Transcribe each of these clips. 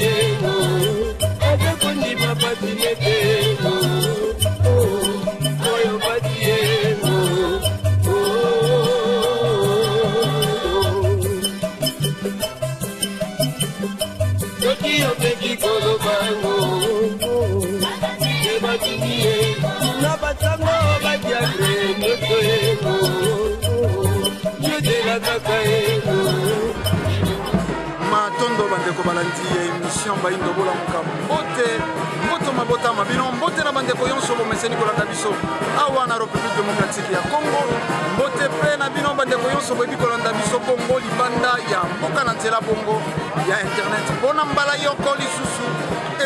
yengo aza kondima pasi nete oyo pasi yengo. Soki opeki kolobango ebatiki ye na basango badiatre nyonso yengo yozela kaka yengo. Matondo bandeko balandi ya émission Bayindo Bolamuka, mbote mboto mabota mabino, mbote na bandeko nyonso bomeseni kolanda biso awa na République démocratique ya Congo, mbote mpe na bino bandeko nyonso boyebi kolanda biso bongo libanda ya mboka na nzela bongo ya internet. Mpona mbala yoko lisusu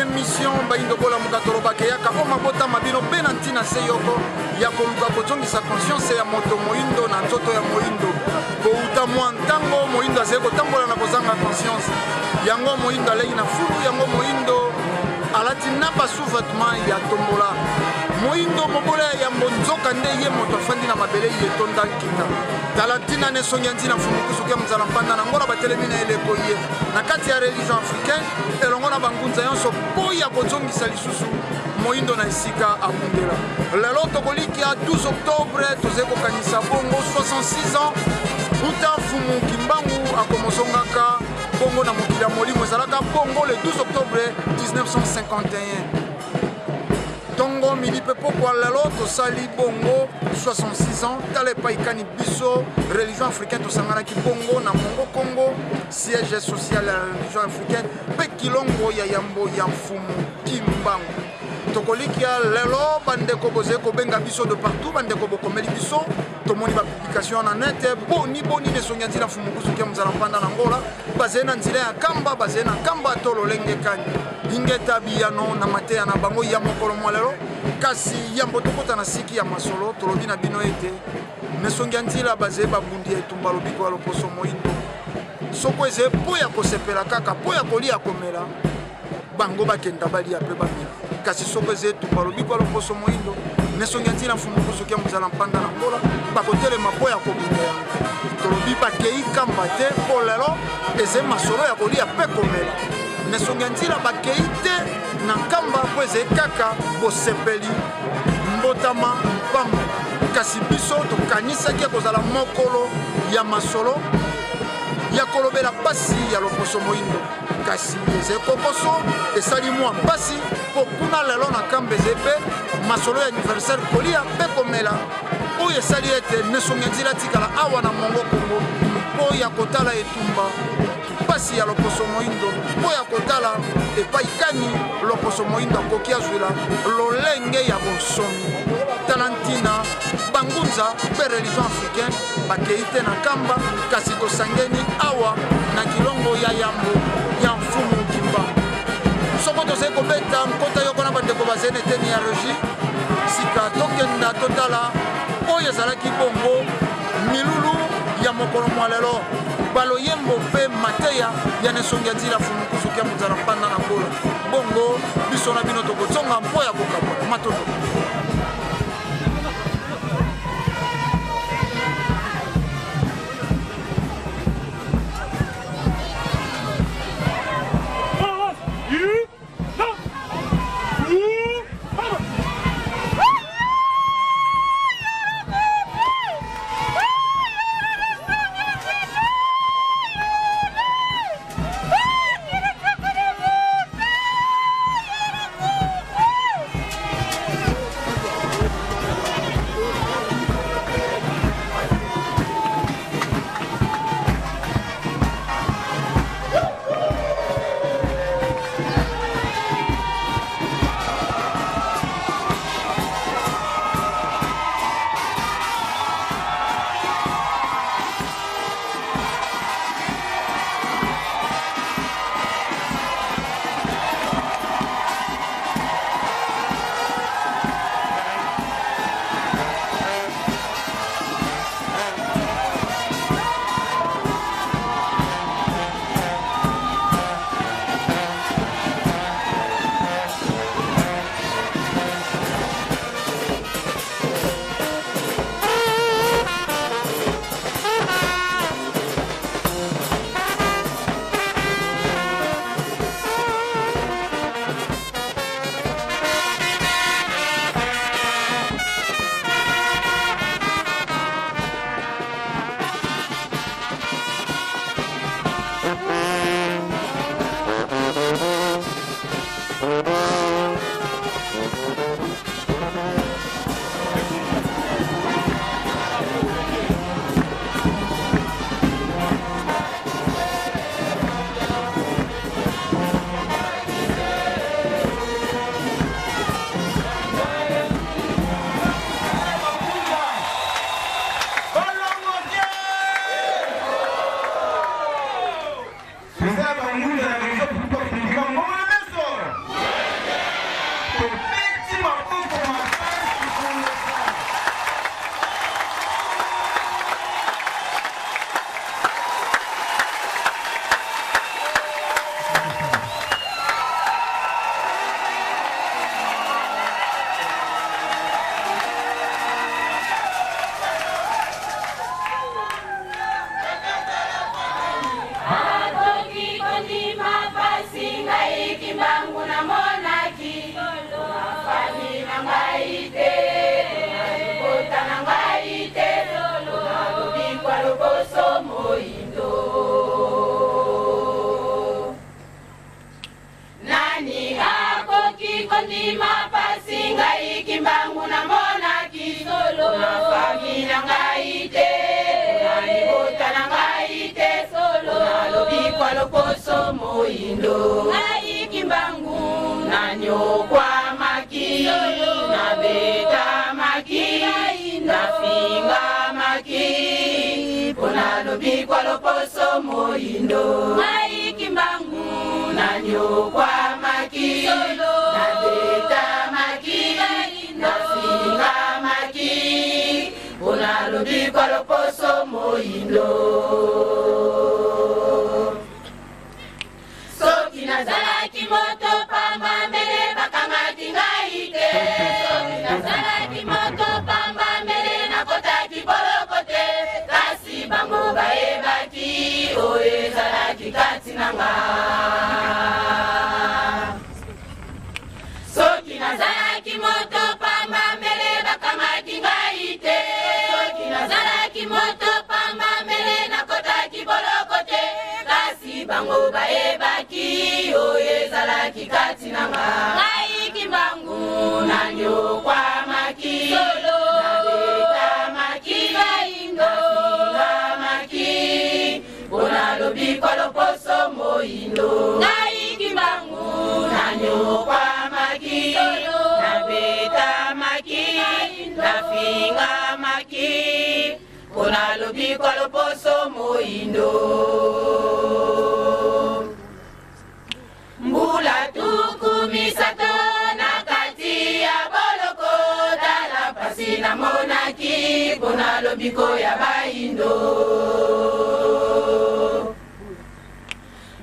émission Bayindo Bolamuka tolobaka eyaka o mabota mabino mpe na ntina se yoko ya koluka kozongisa conscience ya moto moyindo na nzoto ya moyindo. Kouta mwa ntango moyindo azali kotambola na kozanga conscience, yango moyindo aleki na fulu, yango moyindo alati na basous-vêtement ya tombola, moyindo mobola ya yambo, nzoka nde ye moto afandi na mabele ye etonda nkita. Tala ntina na esongi ya ntina mfumukusuki ya mozala mpanda na ngola batelemi na eleko ye na kati ya religion africaine elongo na bangunza nyonso mpo ya kozongisa lisusu moyindo na esika abundela. Lelo tokolikia 12 octobre, tozali kokanisa bongo 66 ans uta Mfumu Kimbangu akomozongaka bongo na mokili ya molimo. Ezalaka bongo le 12 octobre 1951, ntongo midi mpe pokwa. Lelo tosali bongo 66 ans. Tala epai kani biso religion africaine tosanganaki bongo na Mongo Congo, siège social ya religion africaine mpe kilongo ya yambo ya Mfumu Kimbangu. Tokolikia lelo bandeko bozali kobenga biso de partout, bandeko bokomeli biso, tomoni bapublication na net boni boni na esongi ya nzela Mfumu Kusuki ya mozala mpanda na Ngola bazali na nzela ya Kamba, bazali na Kamba to lolenge kani. Ingeta biyano na mateya na bango ya mokolo mwa lelo. Kasi yambo tokota na siki ya masolo, tolobi na bino ete mesongi ya nzela bazali babundi ya etumba lobiko ya loposo moyindo. Soko ezali mpo ya kosepela kaka mpo ya kolia komela, bango bakenda balia mpe bamela. Kasi soko eza etumba lobiko ya loposo moyindo, nesongi ya ntina Mfumu Kusuki ya mozala mpanda na Ngola bakotelema mpo ya kobunda yango. Tolobi bakei Kamba te mpo lelo ezali masolo ya kolia mpe komela. Nesongi ya nzila bakei te na Nkamba mpo ezali kaka bosepeli mbotama mpamba. Kasi biso tokanisaki ya kozala mokolo ya masolo ya kolobela mpasi ya loposo moyindo, kasi ezali kokoso, esali mwa mpasi mpo kuna lelo na Kamba ezali mpe masolo ya anniversaire, kolia mpe komela, oyo esali ete nesongi ya nzela tikala awa na Mongo Kongo mpo ya kotala etumba mpasi ya loposo moyindo, mpo ya kotala epai kani loposo moyindo akoki azwela lolenge ya bonsomi. Tala ntina bangunza mpe religion africaine bakei te na Nkamba, kasi tosangeni awa na kilongo ya yambo ya Mfumu Kimbangu. Soko tozali kobeta nkota yoko na bandeko bazali na eteni ya regie, sika tokenda totala oyo ezalaki bongo milulu ya mokolo mwa lelo, baloyembo mpe mateya ya nesongi ya nzila Mfumu Kusuki ya mozala mpanda na Ngola. Bongo biso na bino tokozonga mpo ya kokabwana. Matondo. Tobeti maboko makasi koleka. Akoki kondima pasi ngai Kimbangu namonaki Fami na ngai te, libota na ngai te, nalobikwa loposo moyindo. Nani akoki kondima pasi ngai Kimbangu namonaki na fami na ngai te, na libota na ngai te, nalobikwa loposo moyindo. Ngai Kimbangu nanyokwamaki, nabetamaki, nafingamaki, mpo nalobikwa loposo moyindo. Ngai Kimbangu nanyokwamaki, nabetamaki, nafingamaki, mpo nalobikwa loposo moyindo. Soki nazalaki moto pamba mbele bakangaki ngai te. Soki nazalaki moto pamba mbele nakotaki boloko te. Kasi bango bayebaki oyo ezalaki kati na nga. Soki nazalaki moto pamba mbele bakangaki ngai te. Soki nazalaki moto pamba mbele nakotaki boloko te. Kasi bango bayebaki oyo ezalaki kati na nga. Ngai Kimbangu nanyokwamaki, nabetamaki, nafingamaki, mpo nalobikwa loposo moyindo. Ngai Kimbangu nanyokwamaki, nabetamaki, nafingamaki, mpo nalobikwa loposo moyindo. Mbula 30 na kati ya boloko, tala pasi namonaki mpo na lobiko ya bayindo.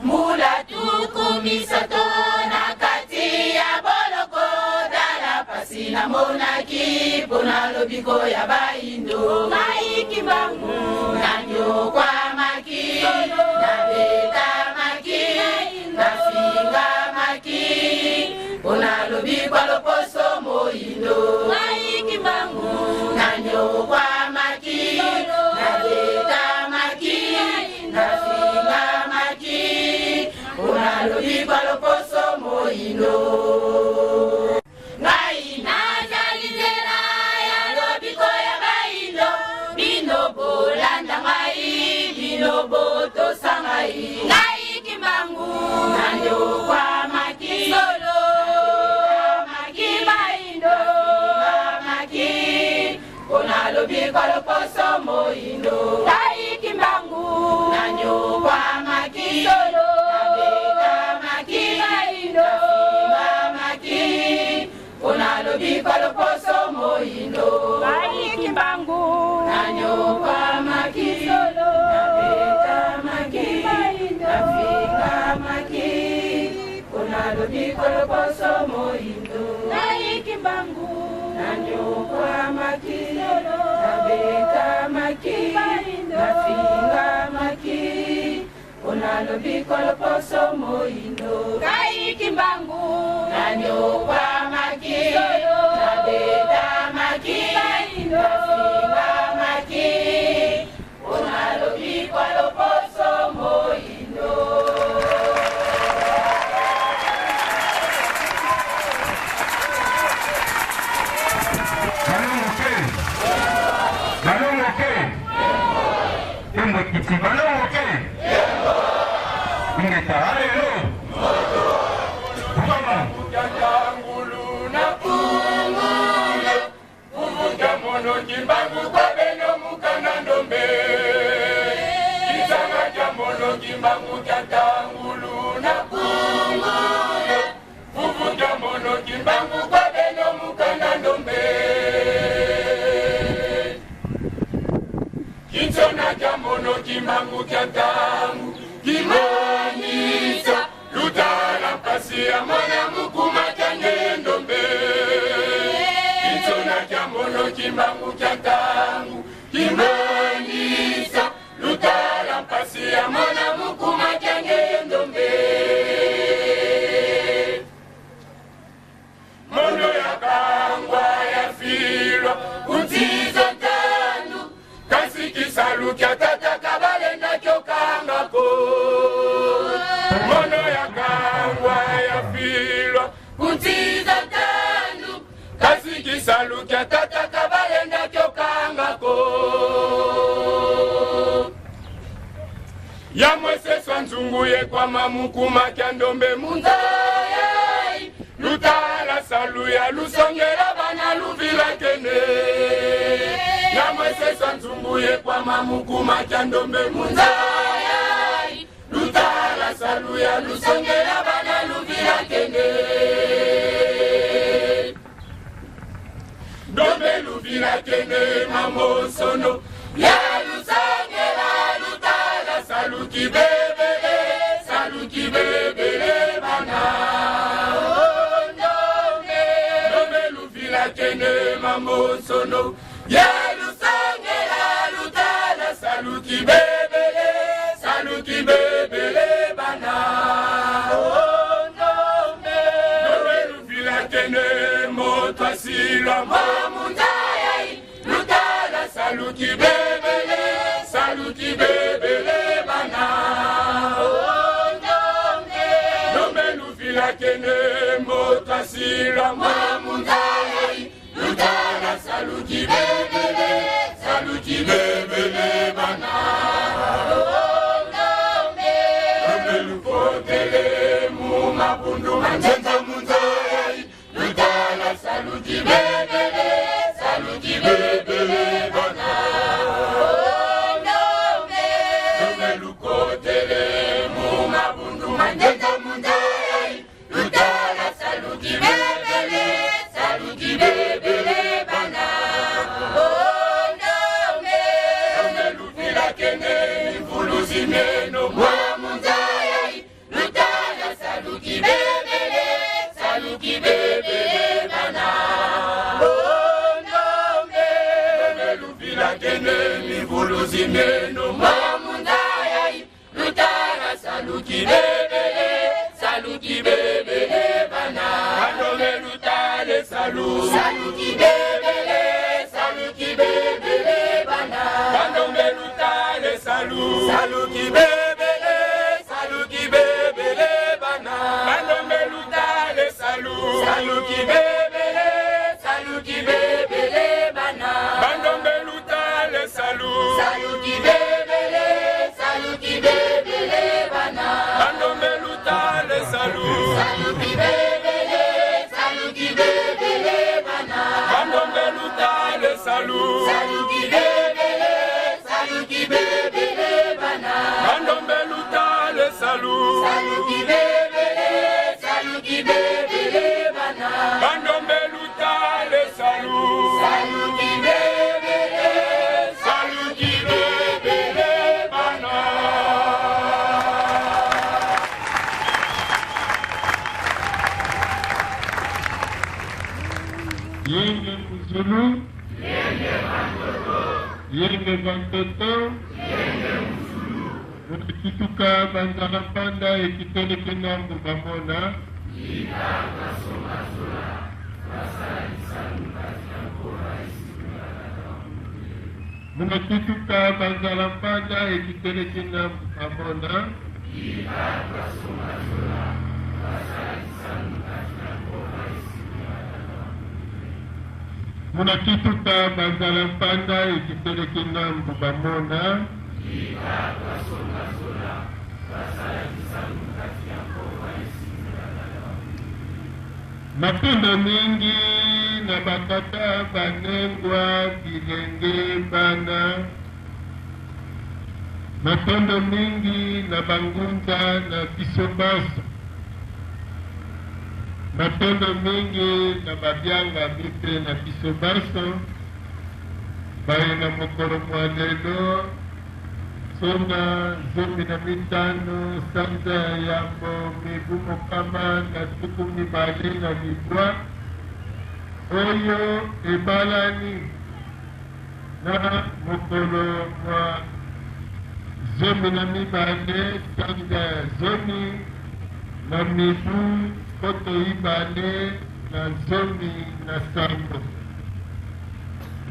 Mbula 30 na kati ya boloko, tala pasi namonaki mpo na lobiko ya bayindo. Ngai Kimbangu nanyokwamaki, nabetamaki, nafingamaki, mpo nalobikwa loposo moyindo. Ngai Kimbangu nanyokwamaki, nabetamaki, nafingamaki, mpo nalobikwa loposo moyindo. Ngai nazali nzela ya lobiko ya bayindo, bino bolanda ngai, bino botosa ngai. Ngai Kimbangu nanyokwamaki, maki bayindo, maki mpo nalobikwa loposo moyindo. Ngai Kimbangu nanyokwamaki, nabetamaki, nafingamaki, mpo nalobikwa loposo moyindo. Ngai Kimbangu nanyokwamaki, nabetamaki, nafingamaki, mpo nalobikwa loposo moyindo. Ngai Kimbangu nanyokwamaki, nabetamaki, nafingamaki, mpo nalobikwa loposo moyindo. Ngai Kimbangu nanyokwamaki, nabetamaki, nafingamaki, mpo nalobikwa loposo moyindo. Balongo ke, balongo ke, Embo ekiti, balongo ke, ingeta alelo, Vraiment. Ngulu na pungulu, kuvuta mono Kimbangu kwa beno mukana ndombe. Kisanga kya mono Kimbangu kya tangulu na pungulu, kuvuta mono Kimbangu. Kimbangu kwa beno mukanda ndombe. Kinzona kya mono Kimbangu kya ntangu kimonisa lutala mpasi ya mwana mukuma kya ngendombe. Kinzona kya mono Kimbangu kya ntangu kimonisa lutala mpasi ya mwana mukuma kya ngendombe. Mono ya kangwa ya filwa kunziza ntandu kasi kisalu kya tata kabalenda kyokangako. Mono ya kangwa ya filwa kunziza ntandu kasi kisalu kya tata kabalenda kyokangako. Ya mweseswa nzungu yekwama mukuma kya ndombe munzayai lutala salu ya lusongela bana luvila kene. Ya mweseswa nzungu yekwama mukuma kya ndombe munzayai lutala salu ya lusongela bana luvila kene. Ndombe luvila kene mamosono ya lusongela lutala saluki bebele saluki bebele bana. Ndombe luvila kene mamosono ya lusongela lutala saluki bebele saluki bebele bana. Ndombe luvila kene moto asilwa mamunzayai lutala saluki bebele saluki bebele bana. Ndombe luvila kene moto asilwa mamunzayai lutala saluki bebele saluki bebele bana. Ndombe lufotele mu mabundu manzenza munzayai lutala saluki bebele saluki bebele bana. Ndombe lukotele mu mabundu manzenza munzayai lutala saluki bebele saluki bebele bana. Ndombe luvila kene mivuluzi mieno mwa munzayai lutala saluki bebele saluki bebele bana. Ndombe luvila kene mivuluzi mieno mwa munzayai lutala saluki bebele saluki bebele bana. Ndombe lutale salu saluki bebele saluki bebele bana. Ndombe lutale salu saluki bebele saluki bebele bana. Ndombe lutale salu saluki bebele saluki bebele bana. Ndombe lutale salu saluki bebele saluki bebele bana. Ndombe lutale salu saluki bebele saluki bebele bana. Ndombe lutale salu saluki bebele saluki bebele bana. Ndombe lutale salu saluki bebele saluki bebele bana. Ndombe lutale salu saluki bebele saluki bebele bana. Yenge Muzulu, Yenge Bantoto, Mukituka Banzala Panda ekiteleki ngambu bamona. Mukituka Banzala Panda ekiteleki ngambu bamona. Munakituka Banzala Panda ekiteleki ngambu bamona. Matondo mingi na batata banengwa bilenge bana. Matondo mingi na bangunza na biso baso. Matondo mingi na babiangami mpe na biso banso baye na mokolo mwa lelo ntonga 15 sanza ya yambo mibu 129 oyo ebalani na mokolo mwa 12 sanza ya 10 na mibu 2017,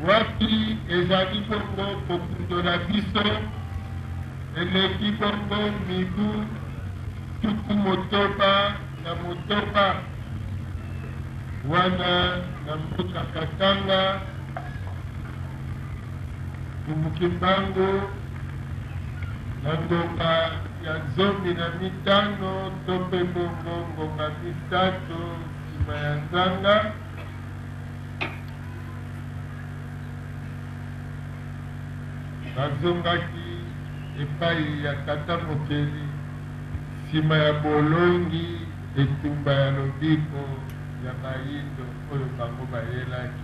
wapi ezali bongo kokundola biso eleki bongo mibu 68 wana na mboka Katanga, Mfumu Kimbangu na ngonga ya 15 to mpe bongo ngonga 3 nsima ya nzanga. Bazongaki epai ya Tata Mokeli nsima ya bolongi etumba ya lobiko ya bayindo oyo bango bayelaki.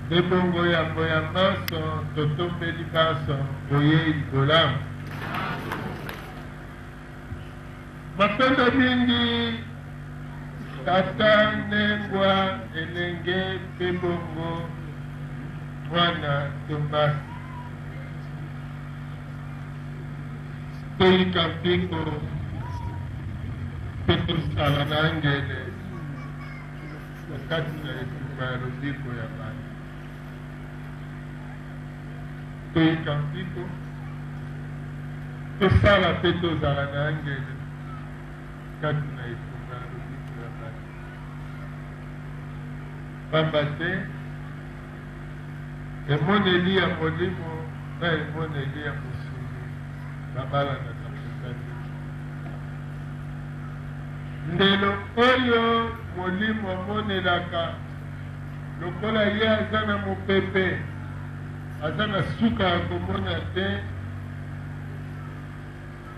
Nde bongo yambo ya manso totombeli banso boyei bolamu. Matondo mingi Tata Nengwa elenge mpe bongo mwana Thomas. Toyika mpiko mpe tosala na ngele na kati na etumba ya lobiko ya bato. Toyika mpiko, tosala mpe tozala na ngele kati na etumba ya lobiko ya bato. Pamba te emoneli ya molimo na emoneli ya mosuni babalanaka mpenza te. Ndelo oyo molimo amonelaka lokola ye aza na mopepe, aza na suka ya komona te,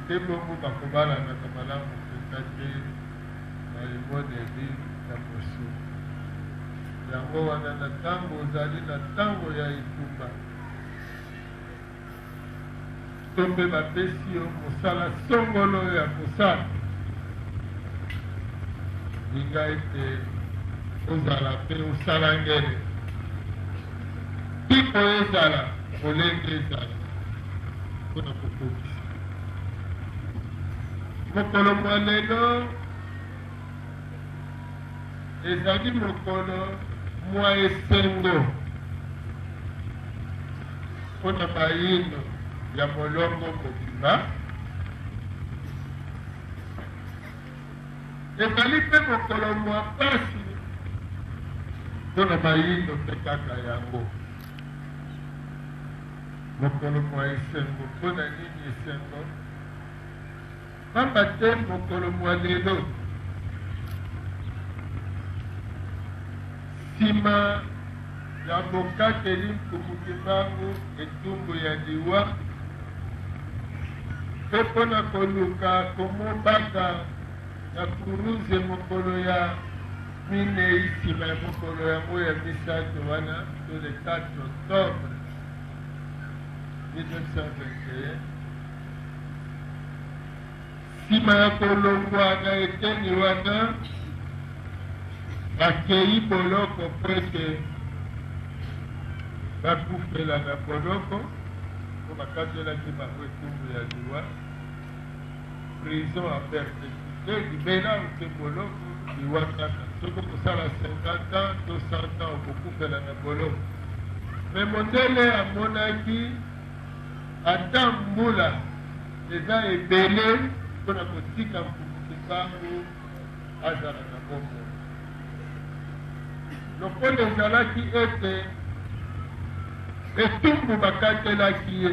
nde bongo bakobalanaka malamu mpenza te na emoneli ya mosuni. Yango wana na ntango ozali na ntango ya etumba, to mpe bapesi yo mosala songolo ya kosala, linga ete ozala mpe osala ngele. Mpiko ezala, molende ezala mpo na kokokisa. Mokolo mwa lelo ezali mokolo mwa esengo mpo na bayindo ya molongo mobimba. Ezali mpe mokolo mwa mpasi mpo na bayindo mpe kaka yango. Mokolo mwa esengo mpo na nini esengo? Pamba te mokolo mwa lelo, nsima ya bokateli Nkumu Kimbangu etumbu ya liwa, mpe mpo na koluka komobaka na kuruze mokolo ya minei nsima ya mokolo yango ya misato wana, to le 4 octobre 1921, Nsima ya kolongwa na eteni wana, bakei boloko mpo ete bakufela na boloko, mpo bakatelaki bango etumbu ya liwa, prison à perpetuite, libela oke boloko, liwa kaka. Soki okosala 50 ans to 100 ans, okokufela na boloko. Mais mondele amonaki Ata mbula eza ebele mpo na kotika Mfumu Kimbangu azala na bomoi. Lokola ezalaki ete etumbu bakatelaki ye,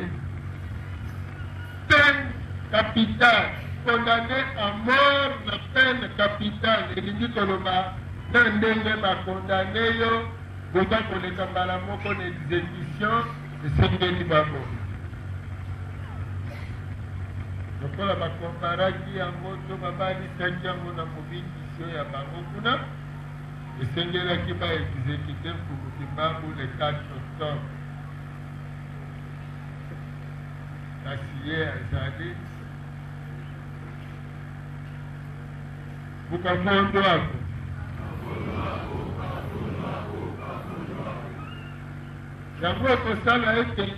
peine capitale, condamne à mort na peine capitale, elingi koloba na ndenge ba condamne yo, boza koleka mbala moko na execution, Esengeli baboma. Lokola ba comparaki yango to babalisaki yango na Mobikisi. constitution ya bango kuna, esengelaki ba executer Mfumu Kimbangu le 4 octobre. Kasi ye azali bukafondo ako yango ekosala ete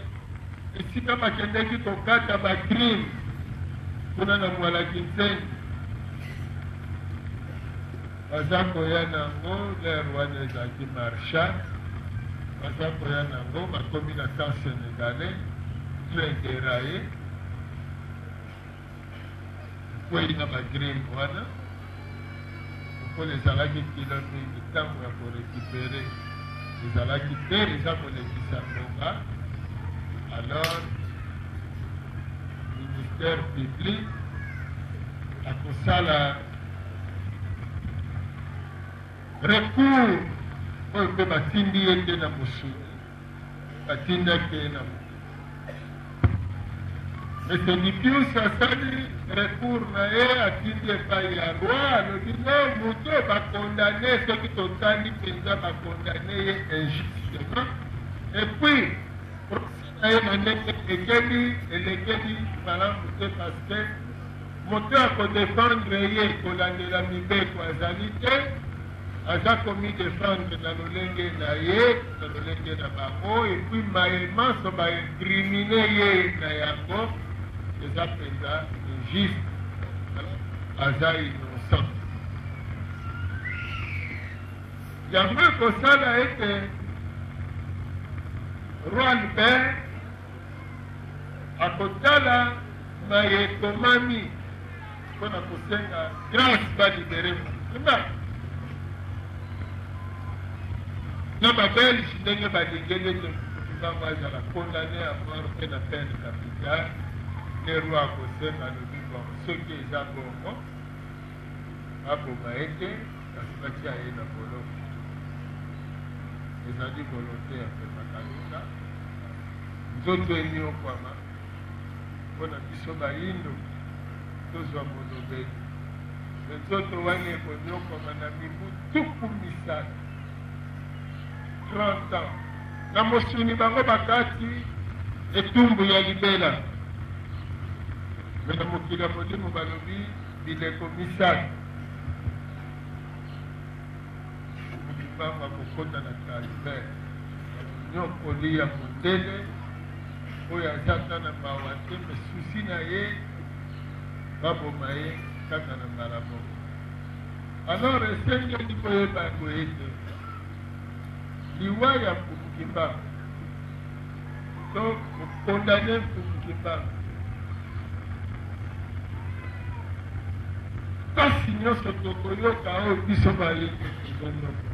esika bakendeki kokata ba crime kuna na Mwala Kinsengi baza koya na yango lere wana ezalaki marchal baza koya na yango bakomi na camp senegalais train deraye ekwei na bagrime wana lokola ezalaki kilo mingi ntango ya korekipere ezalaki te eza kolekisa ngonga alors ministère public akosala recours oyo mpe batindi ye te na mosuni batindaki ye na Monsieur Lipius asali recours na ye atindi epai ya roi alobi no moto oyo bakondane soki totali mpenza bakondane ye injustement et puis procès na ye na ndenge elekeli elekeli malamu te parce que moto ya kodefendre ye kolandela mibeko azali te Aza komi defendre na lolenge na ye, na lolenge na bango, et puis maye manso ba incriminer ye na yango eza penza injuste. Alors aza innocent. Yango ekosala ete Roi Albert akotala maye ekomami mpo na kosenga grace ba libere Mukuna na ba belge ndenge balingeli ete Kimbangu azala condamne à mort mpe na peine capitale nde roi akosenga alobi bon soki eza bongo baboma ye te kasi batia ye na boloko ezali volonte ya Pemba Kalunga nzoto eniokwama mpo na biso bayindo tozwa molobeli me nzoto wana ekonyokwama na mibu 30, 30 ans. Na mosuni bango bakati etumbu ya libela, me na mokili ya molimo balobi bileko misato. Mokimbangu akokota na calvaire ya monyokoli ya mondele oyo aza ata na mawa te, me susi na ye baboma ye kaka na mbala moko. Alors esengeli boyeba boye ete liwa ya Mfumu Kimbangu to kokondane Mfumu Kimbangu, mpasi nyonso tokoyoka oyo biso bayebi tozonyoka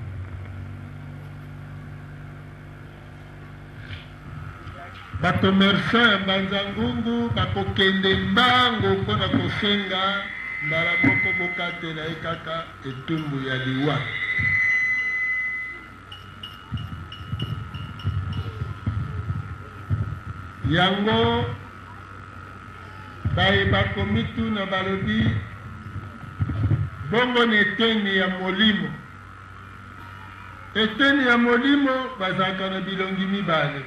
Ba commerçants ya Mbanza Ngungu bakokende mbango mpo na kosenga mbala moko bokatela ye kaka etumbu ya liwa. Yango baye bakomituna balobi bongo na eteni ya molimo. Eteni ya molimo bazalaka na bilongi mibale.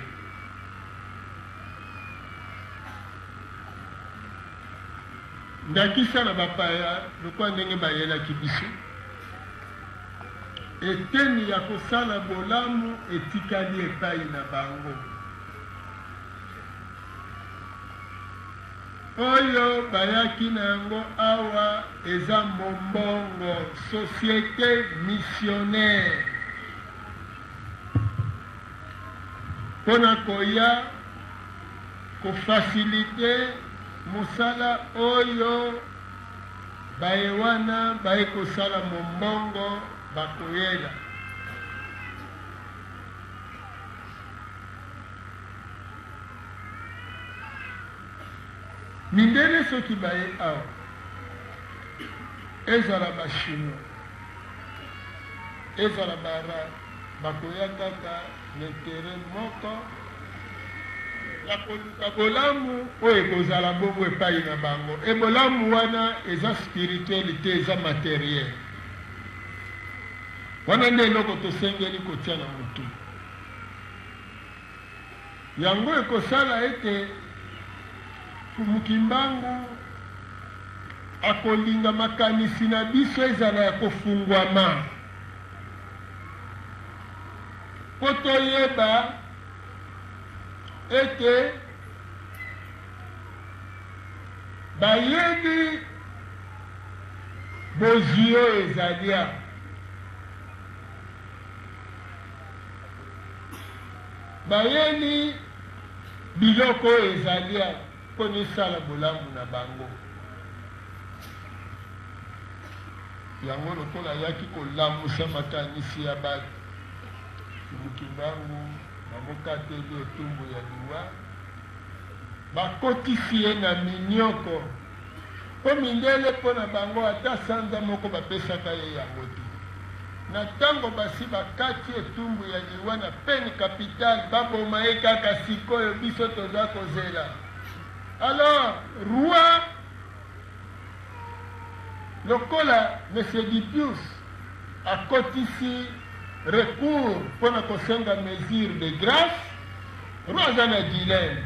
Ndakisa na bapaya lokola ndenge bayelaki biso, eteni ya kosala bolamu etikali epai na bango. Oyo bayaki na yango awa eza mombongo, societe missionnaire, mpo na koya ko faciliter mosala oyo baye wana baye kosala mombongo bakoyela. Mindele soki baye awa, ezala ba chinois, ezala ba arabe, bakoya kaka na interet moko ya koluka bolamu oyo ekozala bongo epayi na bango. Et bolamu wana eza spirituel te, eza materiel. Wana nde eloko tosengeli kotia na motu. Yango ekosala ete Mfumu Kimbangu akolinga makanisi na biso ezala ya kofungwama mpo toyeba ete bayebi bozwi oyo ezali awa. Bayeli biloko oyo ezali awa mpo na esala bolamu na bango. Yango lokola ayaki kolamusa makanisi ya bato, Mfumu Kimbangu bamokateli etumbu ya liwa, bakotisi ye na minioko mpo mindele mpo na bango ata sanza moko bapesaka ye yango te. Na tango basi bakati etumbu ya liwa na peine capitale, baboma ye kaka sikoyo biso toza kozela. Alors roi lokola Monsieur Dupious akotisi recours mpo na kosenga mesure de grace, roi aza na dilemme.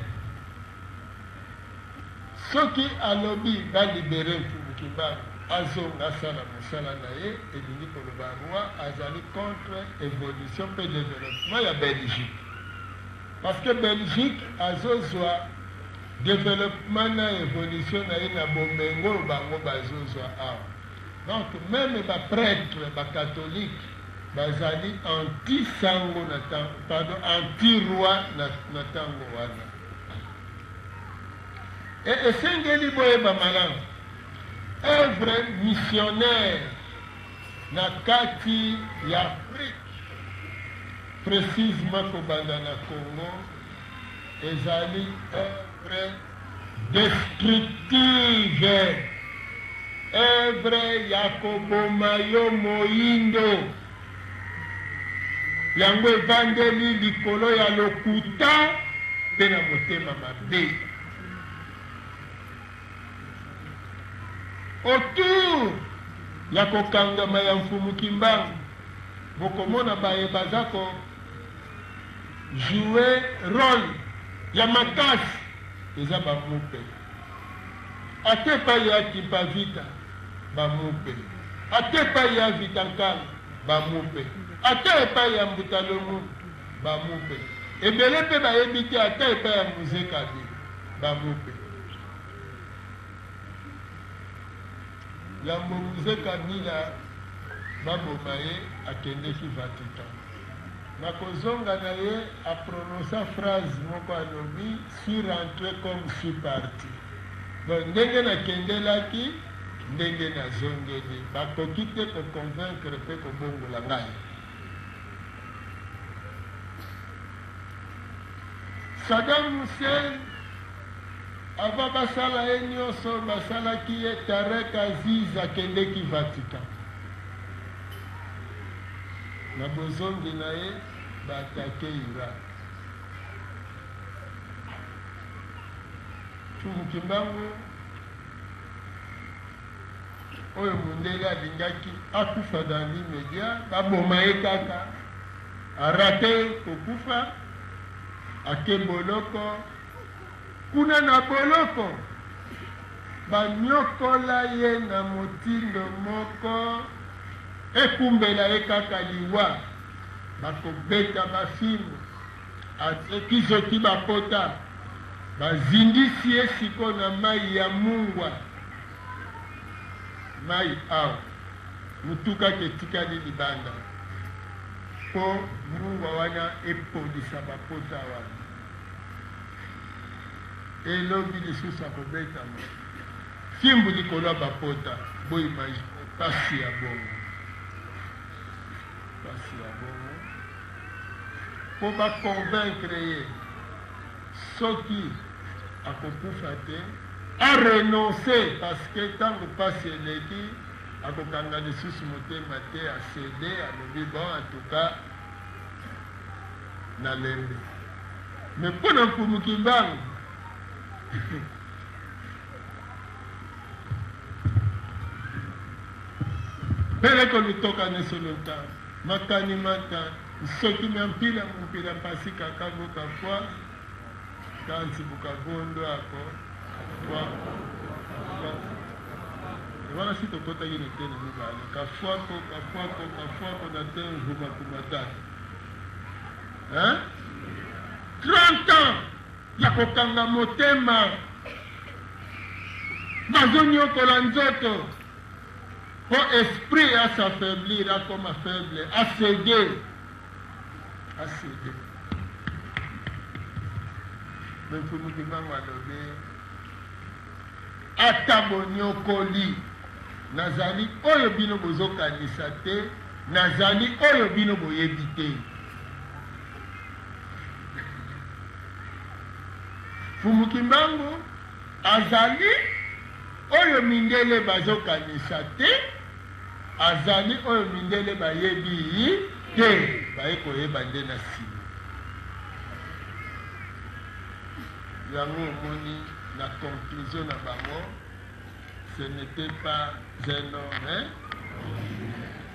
Soki alobi ba liberer Mfumu Kimbangu azonga asala mosala na ye, elingi koloba roi azali contre evolution mpe developpement ya Belgique. Parce que Belgique azozwa developpement na evolution na ye na bomengo oyo bango bazozwa awa. Donc meme ba pretres ba catholiques bazali anti sango na pardon anti roi na tango wana. E esengeli boyeba malamu œuvre missionnaire na kati ya Afrique, precisement kobanda na Congo, ezali œuvre destructive, œuvre ya koboma yo moindo. Yango evandeli likolo ya lokuta mpe na motema mabe. Autour ya kokangama ya Mfumu Kimbangu, bokomona baye baza ko jouer role ya makasi eza ba Mupe. Ata epayi ya Kimpa Vita, ba Mupe. Ata epayi ya Vita Nkanga, ba Mupe. Ata epayi ya Mbuta Longundu, ba Mupe. Ebele mpe bayebi te ata epayi ya Mzee Kabila, ba Mupe. Yambo Mzee Kabila baboma ye, akendeki Vatican. Na kozonga na ye, a prononça phrase moko alobi, suis rentre comme suis parti. Donc ndenge nakendelaki, ndenge nazongeli. Bakoki te ko convaincre mpe kobongola ngai. Saddam Hussein, avant basala ye nionso basalaki ye, Tarek Aziz akendeki Vatican. Na bozongi na ye, ba attaquer Irak. Mfumu Kimbangu oyo mundele alingaki akufa dans l'immédiat, baboma ye kaka, a rater kokufa, ake boloko. Kuna na boloko, banyokola ye na motindo moko ekumbela ye kaka liwa, bakobeta bafimbo, azokizoki bapota, bazindisi ye sikoyo na mai ya mungwa, mai awa motuka etikali libanda mpo mungwa wana epolisa bapota wana. Elobi lisusu akobetama fimbu likolo ya bapota. Bo imagine pasi ya bongo, pasi ya bongo po ba convaincre ye soki akokufa te a renoncer, parce que tango pasi eleki akokanga lisusu motema te, a ceder, alobi bon en tout cas nalembi. Mais mpo na Mfumu Kimbangu Peleko lutoka ne solo ntango. Makani mata nsoki mya mpila mumpila mpasi kakavo kafwa kansi bukavondo ako kafwa kafwa wana si tokotaki na eteni mibale kafwako kafwako kafwako na te mvuma kumatata hein? 30 ans ya kokanga motema bazonyokola nzoto Po esprit a s'affaiblir akoma faible a ceder a ceder mais Mfumu Kimbangu alobi ata boniokoli nazali oyo bino bozokanisa te nazali oyo bino boyebi te. Mfumu Kimbangu Azali oyo mindele bazo kanisa te, azali oyo mindele bayebi te, baye koyeba nde na sima. Yango omoni na conclusion na bango, ce n'etait pas un homme hein?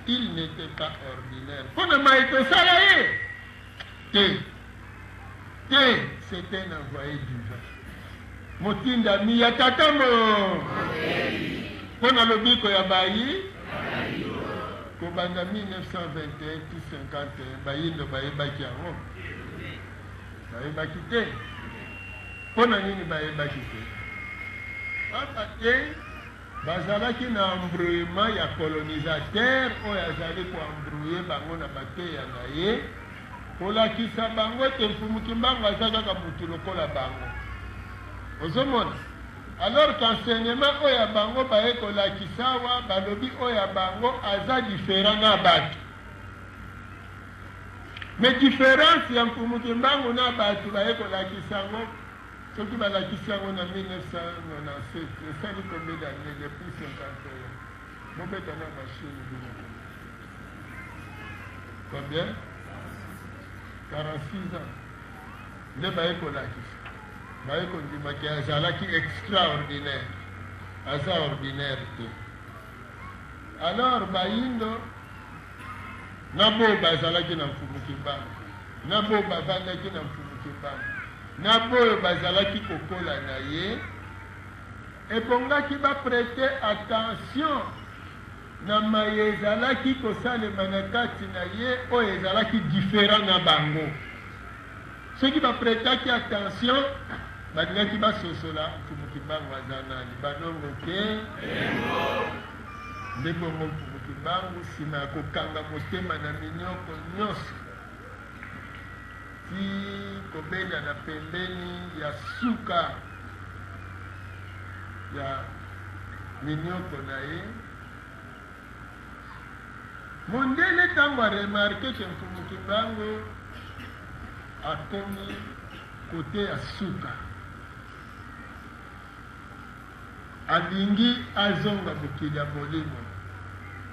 Il n'etait pas ordinaire. Mpo na maye tosala ye te. Te, c'est un envoye divin. Motindami ya Tata mo mpo na lobiko ya bayi kobanda 1921 ti 51 bayindo bayebaki yango? Bayebaki te. Mpo na nini bayebaki te? Pamba te bazalaki na embrouillement ya colonisateur oyo azali ko embrouiller bango na mateya na ye. Kolakisa bango ete Mfumu Kimbangu aza kaka mutu lokola bango. Ozo mona? Alors qu'enseignement oyo ya bango baye kolakisa awa, balobi oyo ya bango aza different na batu. Mais difference ya Mfumu Kimbangu na batu baye kolakisa yango, soki balakisi yango na 1997, esali combien d'annees depuis 51? Bobeta na machine bino kuna. Combien? 46 ans. Nde baye kolakisa. Baye kondima ke azalaki extraordinaire. Aza ordinaire te. Alors bayindo na bo bazalaki na Mfumu Kimbangu, na bo bavandaki na Mfumu Kimbangu, na boyo bazalaki kokola na ye, ebongaki ba prete attention na maye ezalaki kosalema na kati na ye oyo ezalaki different na bango. Soki ba pretaki attention, balingaki basosola Mfumu Kimbangu aza nani. Banongo te? Nde bongo Mfumu Kimbangu, sima ya kokanga motema na minyoko nionso, tii kobenda na pembeni ya suka ya minioko na ye, mondele tango a remarquer que Mfumu Kimbangu akomi cote ya suka, alingi azonga mokili ya molimo.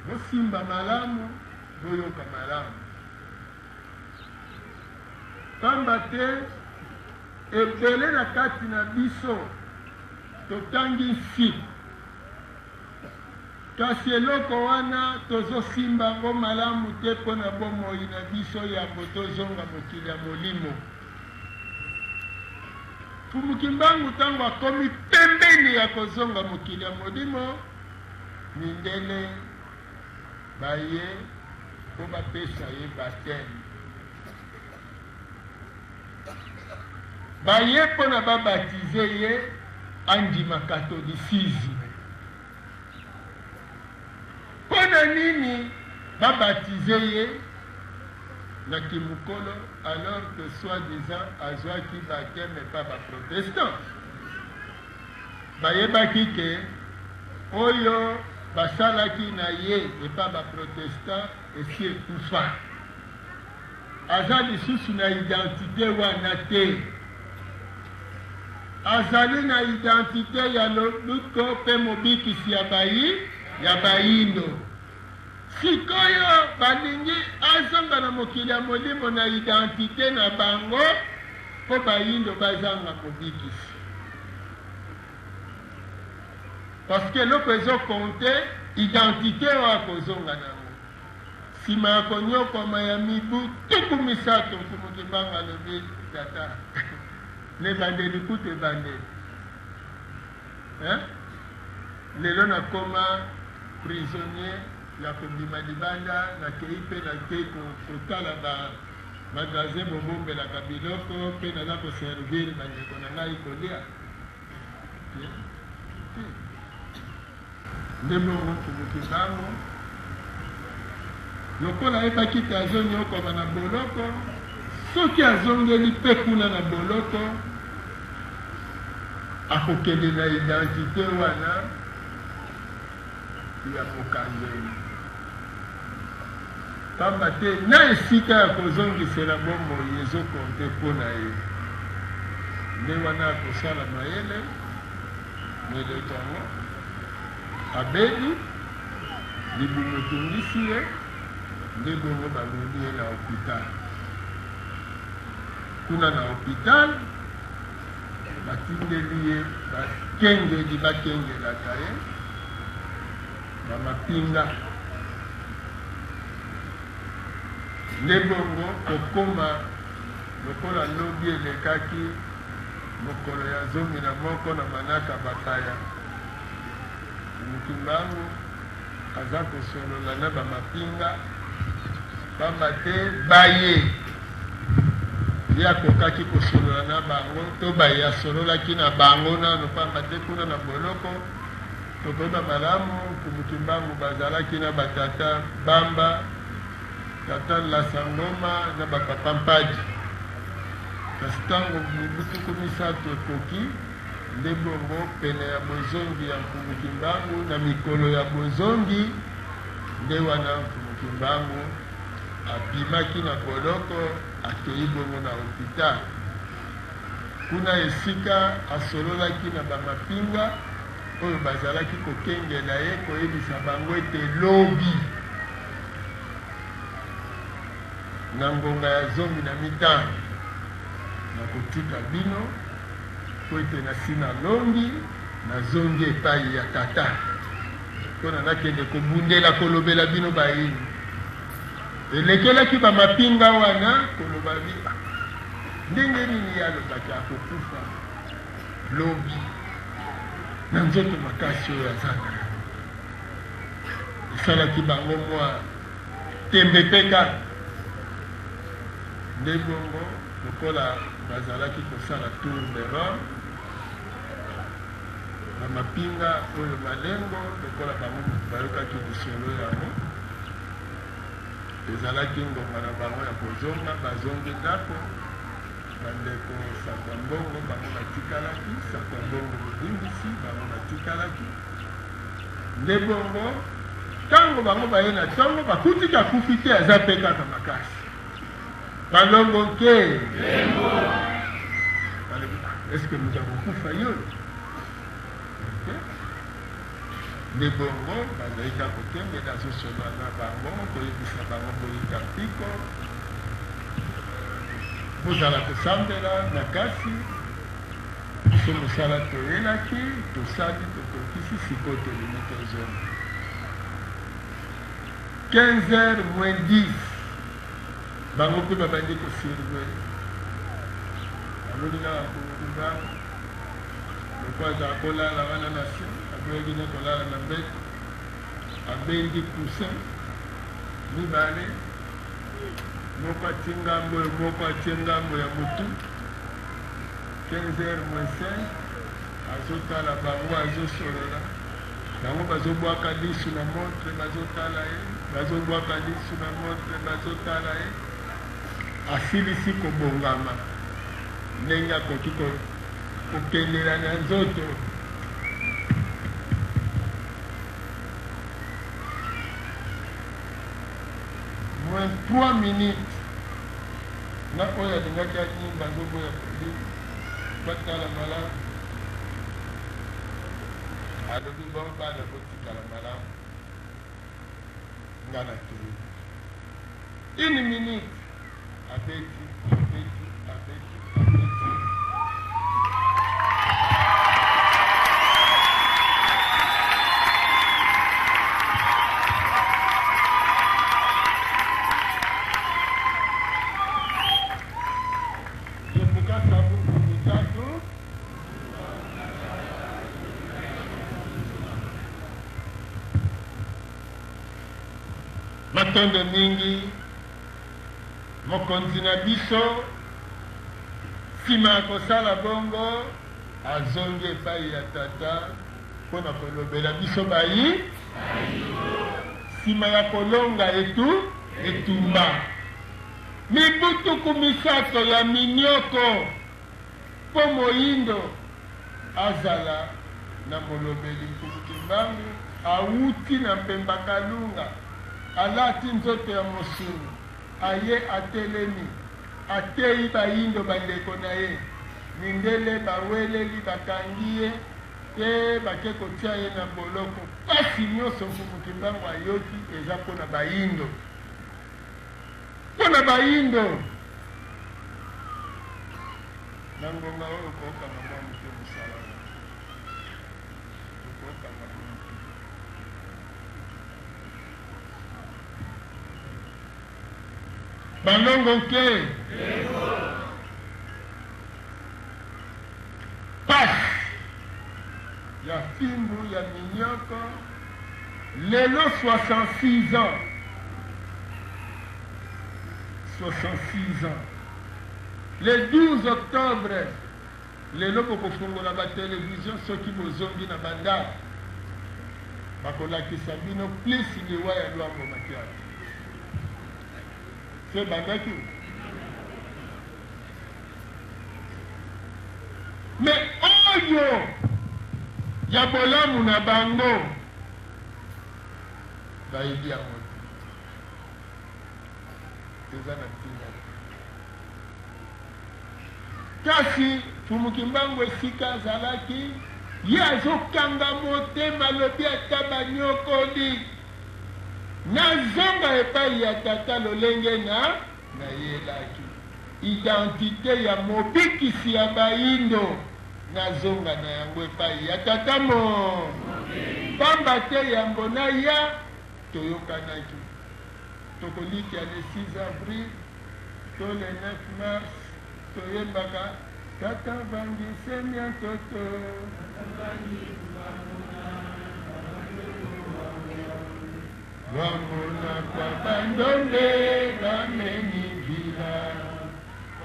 Bosimba malamu, boyoka malamu. Pamba te ebele na kati na biso totangi nsiku, kasi eloko wana tozosimba yango malamu te mpo na bomoi na biso yambo tozonga mokili ya molimo. Mfumu Kimbangu ntango akomi pembeni ya kozonga mokili ya molimo, mindele baye mpo bapesa ye bapteme. Baye mpo na babatize ye andima catholicisme. Mpo na nini babatize ye na kimokolo alors que soit disant azwaki bapteme epa ba protestants? Bayebaki ke oyo basalaki na ye epa ba protestants esi ekufa. Aza lisusu na identite wana te. Azali na identite ya lobiko pe mobikisi ya bayi ya bayindo. Sikoyo balingi azonga na mokili ya molimo na identite na bango po bayindo bazanga mobikisi. Parce que eloko ezo compter identite oyo akozonga na yango. Nsima ya konyokwama ya mibu 30, Mfumu Kimbangu alobi, Tata, na ebandeli kutu ebandeli, hein? Lelo nakoma prisonnier ya kobima libanda, nakei mpe nakei kotala ba magasin bobombelaka biloko mpe naza koservir bandeko na ngai kolia. Te, te. Nde bongo Mfumu Kimbangu, lokola ayebaki te azonyokwama na boloko, soki azongeli mpe kuna na boloko, akokende na identite wana ya mokangeli. Pamba te na esika ya kozongisela bomoi ezokonte mpo na ye. Nde wana akosala mayele. Na eleko yango, abeli, libumu etungisi ye, nde bongo bamemi ye na hopital. Kuna na hopital, batindeli ye bakengeli bakengelaka ye ba mapinga. Nde bongo kokoma lokola lobi elekaki. Mokolo ya 11 na manaka bapaya, Mukimbangu aza kosolola na ba mapinga pamba te baye ye akokaki kosolola na bango to baye asololaki na bango nano pamba te kuna na boloko tokoyeba malamu Mfumu Kimbangu bazalaki na ba tata Bamba, Tata Lassa Ngoma na ba papa Mpadi. Kasi tango mibu 30 ekoki, nde bongo pene ya bozongi ya Mfumu Kimbangu, na mikolo ya bozongi, nde wana Mfumu Kimbangu abimaki na boloko, akeyi bongo na hopital. Kuna esika asololaki na ba mapinga oyo bazalaki kokengela ye, koyebisa bango ete lobi, Na ngonga ya 15, nakotika bino, mpo ete nasi nalongi, nazongi epai ya Tata, mpo na nakende kobundela kolobela bino bayini. Elekelaki bamapinga wana koloba bi, Ah, ndenge nini ye alobaki akokufa lobi na nzoto makasi oyo aza na yango? Esalaki bango mwa Tembe mpe kaka nde bongo, lokola bazalaki kosala tour de role, ba mapinga oyo malengo, lokola bango moto bayokaki lisolo yango, ezalaki ngonga na bango ya kozonga, bazongi ndako, bandeko Sakwa Mbongo bango batikalaki, Sakwa Mbongo bolimbisi, bango batikalaki. Nde bongo, tango bango baye na tongo, bakuti ke akufi te, aza pe kaka makasi. Balongo nke! Balobi, ah, est-ce que moto akokufa yo? Te. Nde bongo, bazali kaka kokengela, azosolola na bango, koyebisa bango boyika mpiko, bozala kosambela makasi. Biso mosala toyelaki, tosali, tokokisi, sikoyo tolingi tozonga. 15 heures moins 10, bango mpe babandi ko surveiller. Bamoni kaka Nkungu lokola azala kolala wana na se, aboyaki ne kolala na mbeto, abendi coussin mibale, moko atie ngambo oyo, moko atie ngambo ya motu. 15 heures moins 5 azotala bango azosolola bango bazobwaka lisu na montre bazotala ye bazobwaka lisu na montre bazotala ye asilisi kobongama ndenge akoki kokendela na nzoto moins 3 minutes Na oyo alingaki animba azoboya kolimba batala malamu alobi bon bana botikala malamu nga nakei une minute abeti abeti abeti abeti. Matondo mingi mokonzi na biso. Nsima ya kosala bongo, azongi epai ya Tata mpo na kolobela biso bayi nsima ya kolonga etu etumba mibu 30 ya minyoko mpo moyindo azala na molobeli. Mfumu Kimbangu awuti na Mpemba Kalunga, alati nzoto ya mosuni, aye atelemi, ateyi bayindo bandeko na ye. Mindele baweleli, bakangi ye te, bake kotia ye na boloko. Pasi nionso Mfumu Kimbangu ayoki eza mpo na bayindo, mpo na bayindo. Na ngonga oyo okokanga mwa moke mosala wana, okokanga mwa moke. Balongo nke pasi ya fimbu ya minyoko lelo 66 ans, 66 ans le 12 octobre. Lelo bokofongola ba television soki bozongi na ba ndako, bakolakisa bino plus liwa ya Luambo Makiadi. Se ebandaki mais oyo ya bolamu na bango bayebi yango te, eza na ntina te. Kasi Mfumu Kimbangu esika azalaki, ye azokanga motema, alobi ata banyokoli, nazonga epai ya Tata lolenge na nayelaki. Identite ya mobikisi ya bayindo, nazonga na yango epai ya Tata mo. Pamba te yambo naya, toyokanaki. Tokolikia le 6 avril to le 9 mars, toyembaka Tata vangi semia ntoto. Wamona kwa bandombe bameni vila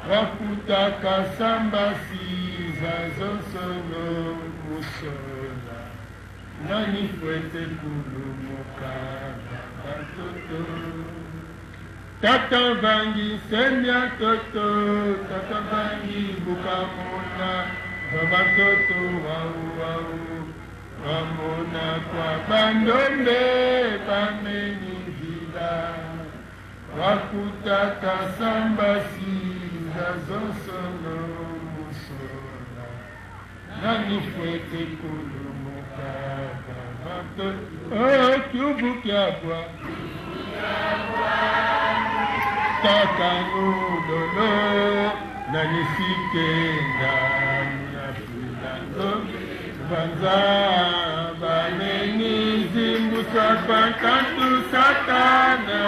wakutaka samba siza zonsono musola nani fwete kulumuka batoto. Tata vangi semia toto, tata vangi bukamona batoto wau wau, wamona kwa bandombe bameni vila wakutaka samba siza zonsono musola nani fwete kulumuka bato. Oh, kiubukiabwa kaka nulolo nanisikenda nafilango banza bameni zimbusa bantantu satana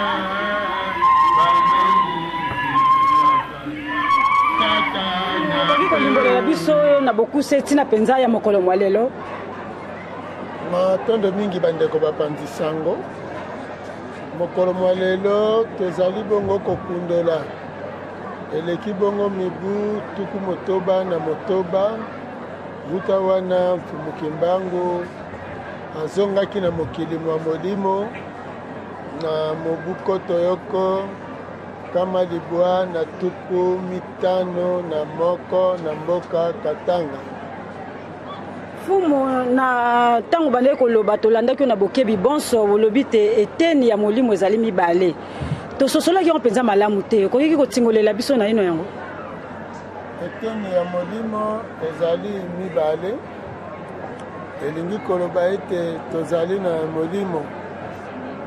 bameni satana. Okoki kolimbolela biso na bokuse ntina mpenza ya mokolo mwa lelo? Matondo mingi bandeko bapanzi sango. Mokolo mwa lelo tozali bongo kokundola eleki bongo mibu 66 wuta wana Mfumu Kimbangu azongaki na mokili mwa molimo na mobu 1951 na mboka Katanga. Mfumu, na ntango bandaki koloba tolandaki yo na bokebi bonso, olobi te eteni ya molimo ezali mibale. Tososolaki yango mpenza malamu te, okoki kotingolela biso naino yango? Eteni ya molimo ezali mibale, elingi koloba ete tozali na molimo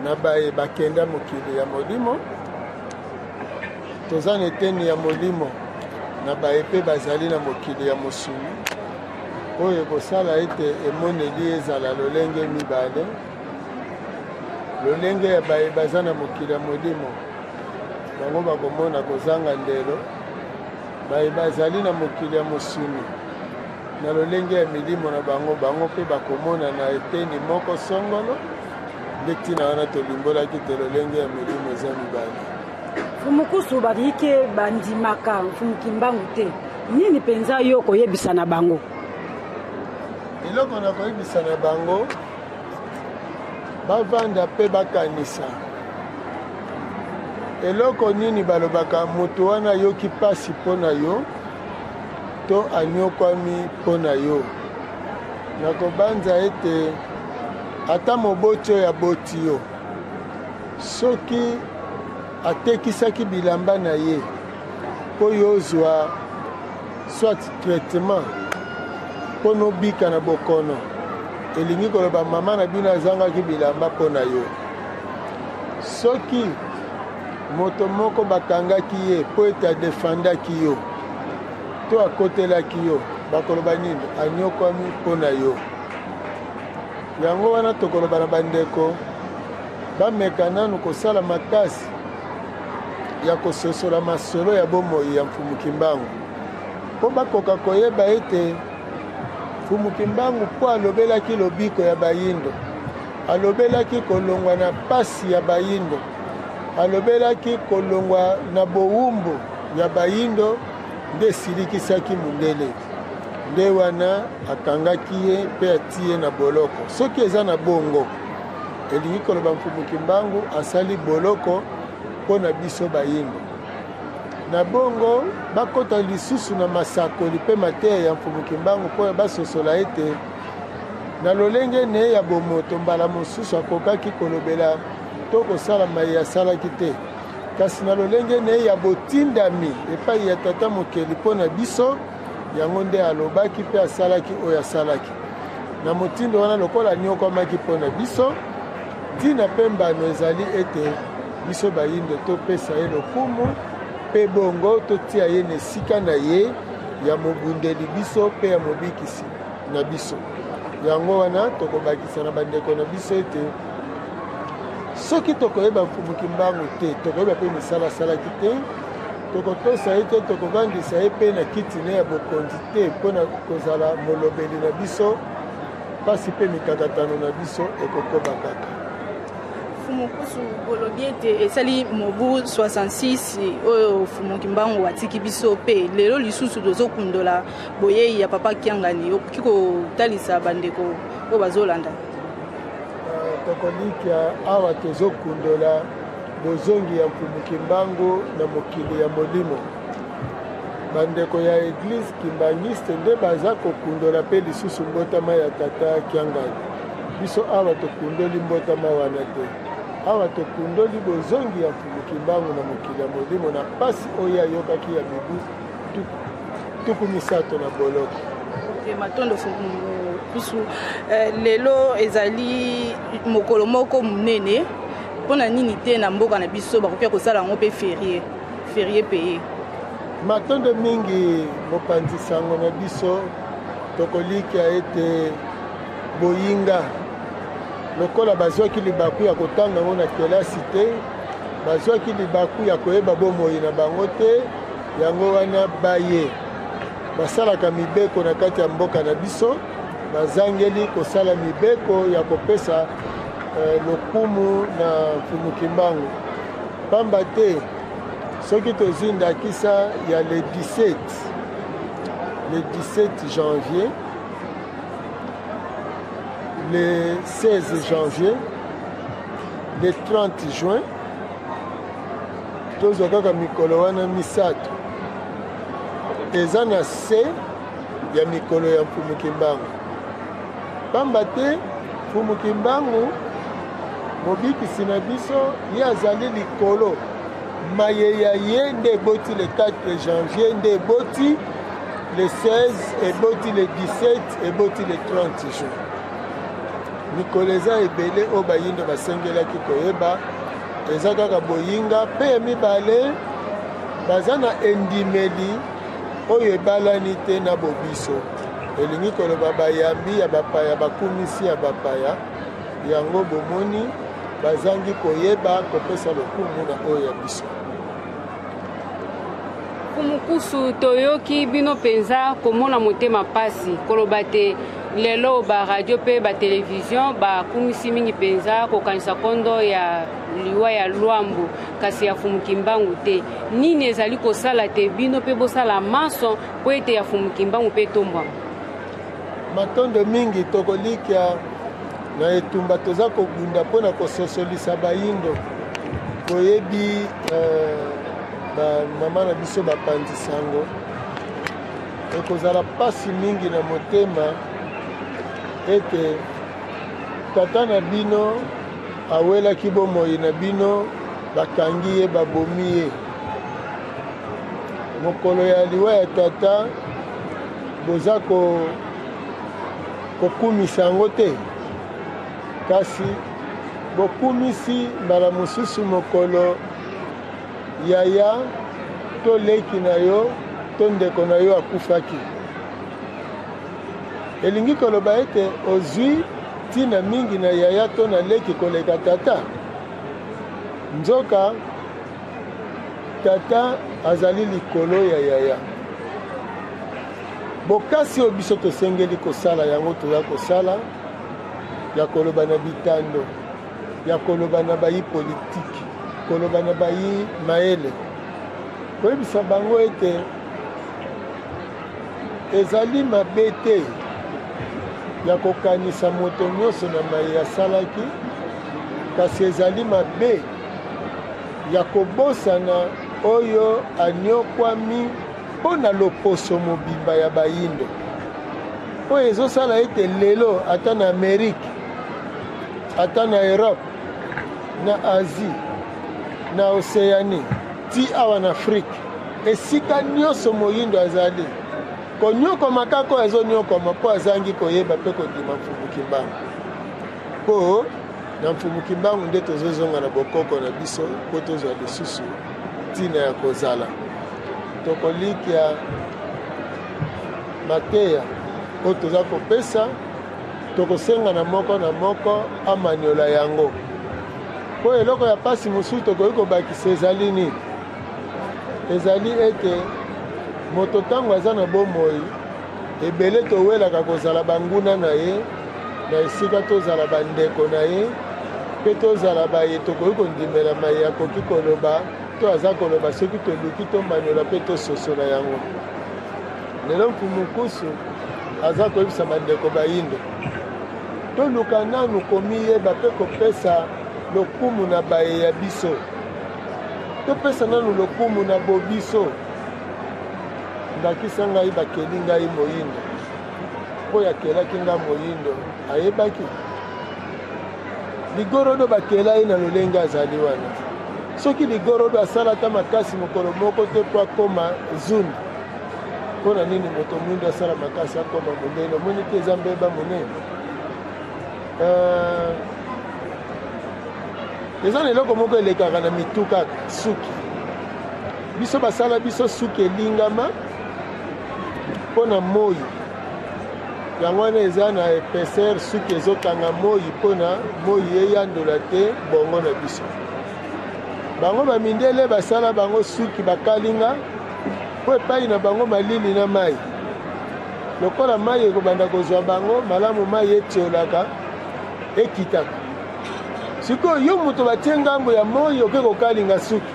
na baye bakenda mokili ya molimo, toza na eteni ya molimo na baye mpe bazali na mokili ya mosuni, oyo ekosala ete emoneli ezala lolenge mibale, lolenge ya baye baza na mokili ya molimo, bango bakomona kozanga ndelo, baye bazali na mokili ya mosuni na lolenge ya milimo na bango, bango mpe bakomona na eteni moko songolo. Nde ntina wana tolimbolaki te lolenge ya milimo eza mibale. Mfumu Kusu, bayike bandimaka Mfumu Kimbangu te, nini mpenza yo okoyebisa na bango? Eloko nakoyebisa na bango, bavanda mpe bakanisa eloko nini balobaka moto wana ayoki mpasi mpo na yo to anyokwami mpo na yo. Nakobanza ete ata moboti oyo aboti yo, soki atekisaki bilamba na ye mpo yo ozwa soit traitement mpo nobika na bokono, elingi koloba mama na bino azangaki bilamba mpo na yo. Soki moto moko bakangaki ye mpo ete adefandaki yo to akotelaki yo, bakoloba nini? Anyokwami mpo na yo. Yango wana tokoloba na bandeko bameka nanu kosala makasi ya kososola masolo ya bomoi ya Mfumu Kimbangu mpo bakoka koyeba ete Mfumu Kimbangu mpo alobelaki lobiko ya bayindo, alobelaki kolongwa na pasi ya bayindo, alobelaki kolongwa na bowumbu ya bayindo, nde esilikisaki mundele. Nde wana akangaki ye mpe atii ye na boloko. Soki eza na bongo, elingi koloba Mfumu Kimbangu asali boloko mpo na biso bayindo. Na bongo bakota lisusu na masakoli mpe mateya ya Mfumu Kimbangu mpo basosola ete na lolenge ne ya bomoto mbala mosusu akokaki kolobela to kosala maye asalaki te, kasi na lolenge ne ya botindami epai ya Tata Mokeli mpo na biso, yango nde alobaki mpe asalaki oyo asalaki. Na motindo wana, lokola anyokwamaki mpo na biso, ntina mpe mbano ezali ete biso bayindo topesa ye lokumu mpe bongo totia ye na esika na ye ya mobundeli biso mpe ya mobikisi na biso. Yango wana tokobakisa na bandeko na biso ete soki tokoyeba Mfumu Kimbangu te, tokoyeba mpe misala asalaki te, tokotosa ye te, tokovandisa ye mpe na kiti ne ya bokonzi te mpo na kozala molobeli na biso, mpasi mpe mikakatano na biso ekokoba kaka. Mfumu Kusu, bolobi ete esali mobu 66 oyo Mfumu Kimbangu atiki biso, mpe lelo lisusu tozokundola boyei ya Papa Kiangani. Okoki kotalisa bandeko oyo bazolanda? Tokolikia awa tozokundola bozongi ya Mfumu Kimbangu na mokili ya molimo. Bandeko ya Eglise Kimbanguiste nde baza kokundola mpe lisusu mbotama ya Tata Kiangani. Biso awa tokundoli mbotama wana te. Awa tokundoli bozongi ya Mfumu Kimbangu na mokili ya molimo na pasi oyo ayokaki ya mibu 30 na boloko. Ok, matondo Mfumu Kusu. Lelo ezali mokolo moko monene. Mpo na nini te na mboka na biso bakoki kosala yango mpe ferie, ferie payé? Matondo mingi mopanzi sango na biso. Tokolikia ete boyinga lokola bazwaki libaku ya kotanga yango na kelasi te, bazwaki libaku ya koyeba bomoi na bango te, yango wana baye basalaka mibeko na kati ya mboka na biso bazangeli kosala mibeko ya kopesa lokumu na Mfumu Kimbangu. Pamba te soki tozwi ndakisa ya le 17, le 17 janvier, le 16 janvier, le 30 juin, tozwa kaka mikolo wana misato eza na se ya mikolo ya Mfumu Kimbangu. Pamba te Mfumu Kimbangu mobikisi na biso, ye azali likolo, maye ya ye nde eboti le 4 janvier, nde eboti le 16, eboti le 17, eboti le 30 juin. Mikolo eza ebele oyo bayindo basengelaki koyeba, eza kaka boyinga. Mpe ya mibale, baza na endimeli oyo ebalani te na bobiso, elingi koloba bayambi ya bapaya, bakumisi ya bapaya. Yango bomoni bazangi koyeba kopesa lokumu na oyo ya biso. Mfumu Kusu, toyoki bino mpenza komona motema mpasi koloba te lelo ba radio mpe ba television bakumisi mingi mpenza kokanisa kondo ya liwa ya Luambo, kasi ya Mfumu Kimbangu te. Nini ezali kosala te bino mpe bosala manso mpo ete ya Mfumu Kimbangu mpe etombwama? Matondo mingi. Tokolikya na etumba toza kobunda mpo na kososolisa bayindo. Boyebi bamama na biso bapanzi sango, ekozala mpasi mingi na motema ete tata na bino awelaki bomoi na bino, bakangi ye, babomi ye. Mokolo ya liwa ya tata boza kokumisa yango te, kasi bokumisi mbala mosusu mokolo yaya to leki na yo to ndeko na yo akufaki. Elingi koloba ete ozwi ntina mingi na yaya to na leki koleka tata. Nzoka tata azali likolo ya yaya. Bokasi oyo biso tosengeli kosala, yango toza kosala, ya koloba na bitando, ya koloba na bayi politiki, koloba na bayi mayele, koyebisa bango ete ezali mabe te ya kokanisa moto nyonso na maye asalaki, kasi ezali mabe ya kobosana oyo anyokwami mpo na loposo mobimba ya bayindo, oyo ezosala ete lelo ata na Amerike, ata na Europe, na Asie, na Océanie, ti awa na Afrique, esika nyonso moyindo azali konyokoma kaka oyo azonyokoma mpo azangi koyeba mpe kondima Mfumu Kimbangu. Mpo na Mfumu Kimbangu nde tozozonga na bokoko na biso mpo tozwa lisusu ntina ya kozala. Tokolikia mateya oyo toza kopesa, tokosenga na moko na moko amanyola yango. Mpo eloko ya mpasi mosusu tokoki kobakisa ezali nini? Ezali ete moto ntango aza na bomoi, ebele towelaka kozala banguna na ye na esika tozala bandeko na ye mpe tozala baye tokoki kondimela maye akoki koloba to aza koloba, soki toluki tomanyola mpe tososola yango. Lelo Mfumu Nkusu aza koyebisa bandeko bayindo, toluka nanu komiyeba mpe kopesa lokumu na baye ya biso. Topesa nanu lokumu na bobiso. Ndakisa ngai bakeli ngai moyindo, mpo akelaki ngai moyindo ayebaki ligorodo bakela ye na lolenge azali wana. Soki ligorodo asala ata makasi mokolo moko te mpo akoma zundu, mpo na nini moto mwindo asala makasi akoma monene? Omoni te eza mbeba monene. Eza na eloko moko elekaka na mitu kaka suki. Biso basala biso suki elingama mpo na moi, yango wana eza na épaisseur, suki ezokanga moi mpo na moi eyandola te bongo na biso. Bango bamindele basala bango suki bakalinga mpo epai na bango malili na mai. Lokola mai ekobanda kozwa bango malamu, mai etiolaka, ekitaka. Sikoyo yo moto batie ngambo ya moi, oke kokalinga suki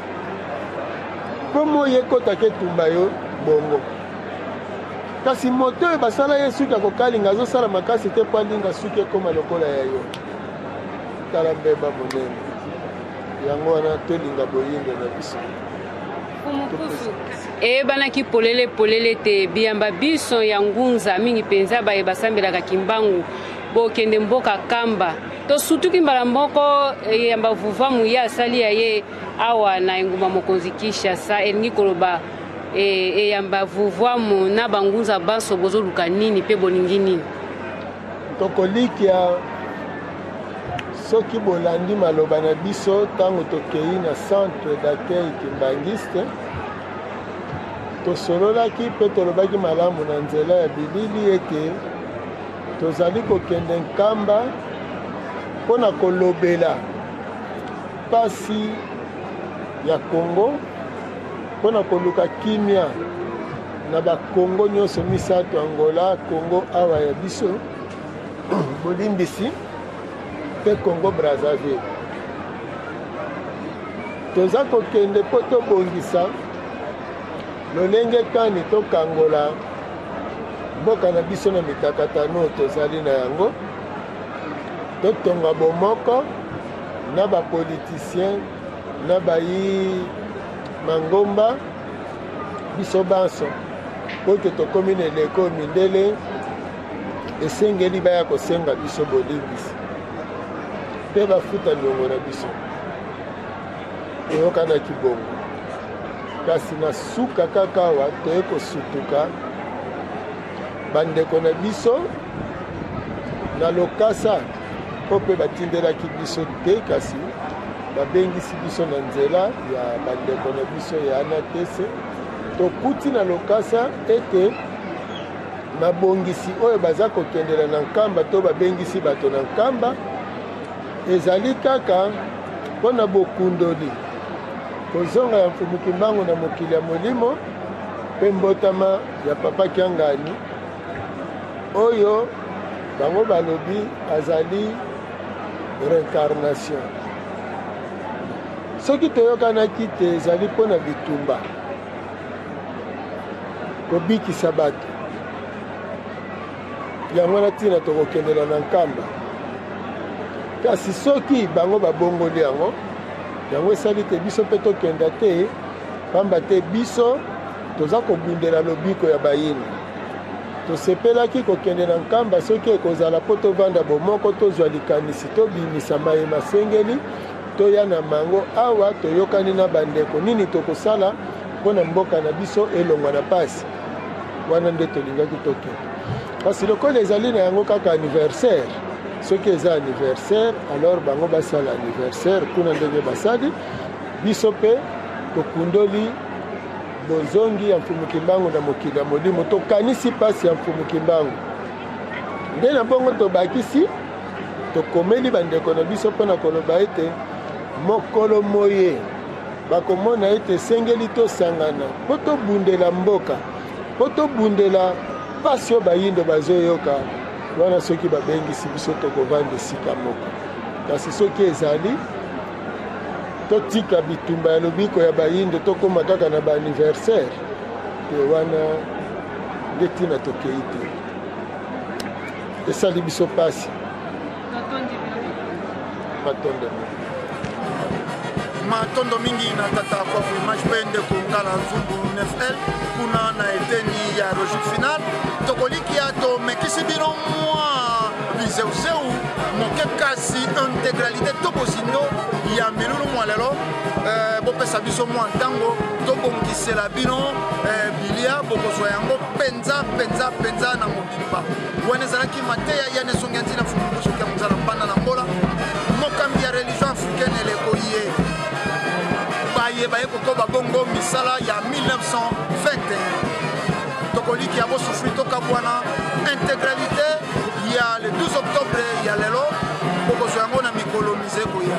mpo moi ekotaka etumba yo bongo. Kasi moto oyo basala ye suki ya kokalinga azosala makasi te mpo alinga suki ekóma lokola ya yo. Tala mbeba monene. Yango wana tolinga boyindo na biso. Mfumu eyebanaki polele polele te biyamba biso ya ngunza mingi mpenza baye basambelaka Kimbangu bokende mboka Kamba. Tosutuki mbala moko eyamba vuvamu ye asali ya ye awa na engumba mokonzi Kinshasa, elingi koloba eyamba vuvamu na bangunza banso bozoluka nini mpe bolingi nini? Tokolikia soki bolandi maloba na biso ntango tokei na centre d'accueil kimbangiste, tosololaki mpe tolobaki malamu na nzela ya bilili ete tozali kokende Nkamba mpo na kolobela mpasi ya Congo. mpo na koluka kimia na bakongo nyonso misato, Angola, Congo awa ya biso, bolimbisi, mpe Congo Brazzaville. Toza kokende mpo tobongisa lolenge kani tokangola mboka na biso na mikakatano tozali na yango, totonga bomoko na bapolitisien na bayi mangomba biso banso, mpo te tokomi na eleko mindele esengeli baya kosenga biso bolimbisi mpe bafuta niongo na biso. Toyokanaki bongo, kasi na suka kaka awa toye kosutuka bandeko na biso na lokasa mpo mpe batindelaki biso te, kasi babengisi biso na nzela ya bandeko na biso ya anatese. Tokuti na lokasa ete mabongisi oyo baza kokendela na Nkamba to babengisi bato na Nkamba ezali kaka mpo na bokundoli kozonga ya Mfumu Kimbangu na mokili ya molimo mpe mbotama ya Papa Kiangani, oyo bango balobi azali reincarnation. Soki toyokanaki te, ezali mpo na bitumba kobikisa bato. Yango wana ntina tokokendela na Nkamba. Kasi soki bango babongoli yango, yango esali te biso mpe tokenda te, pamba te biso toza kobundela lobiko ya bayini. Tosepelaki kokende na Nkamba soki ekozala mpo tovanda bomoko, tozwa likanisi, tobimisa maye masengeli, toya na mango awa toyokani na bandeko nini tokosala mpo na mboka na biso elongwa na pasi. Wana nde tolingaki tokende. Kasi lokola ezali na yango kaka anniversaire, soki eza anniversaire, alors bango basala anniversaire kuna ndenge basali, biso mpe tokundoli bozongi ya Mfumu Kimbangu na mokili ya molimo, tokanisi mpasi ya Mfumu Kimbangu. Nde na bongo tobakisi, tokomeli bandeko na biso mpo na koloba ete mokolo moye bakomona ete esengeli tosangana mpo tobundela mboka, mpo tobundela mpasi oyo bayindo bazoyoka wana. Soki babengisi biso, tokovanda esika moko. Kasi soki ezali totika bitumba ya lobiko ya bayindo, tokóma kaka na baanniversaire te, wana nde ntina tokei te. Esali biso mpasi. Matondo. Matondo mingi na tata Kwaku Image mpe ndeko Ngala Nzumbu 9L kuna na eteni ya logique finale. Tokolikia tomekisi bino mwa bizeuzeu moke, kasi intégralité to bozindo ya milulu mwa lelo, bopesa biso mwa ntango tobongisela bino bilia, bokozwa yango mpenza mpenza mpenza na mobimba. Wana ezalaki mateya ya nesongi ya ntina Fumu soki ya mozala mpanda na Mbola, mokambi ya religion africaine eleko ye baye baye kokoba bongo misala ya 1921. Tokoliki ya bosufri, tokabwana. Intégralité ya le 12 octobre ya lelo, bokozwa yango na mikolo mize koya.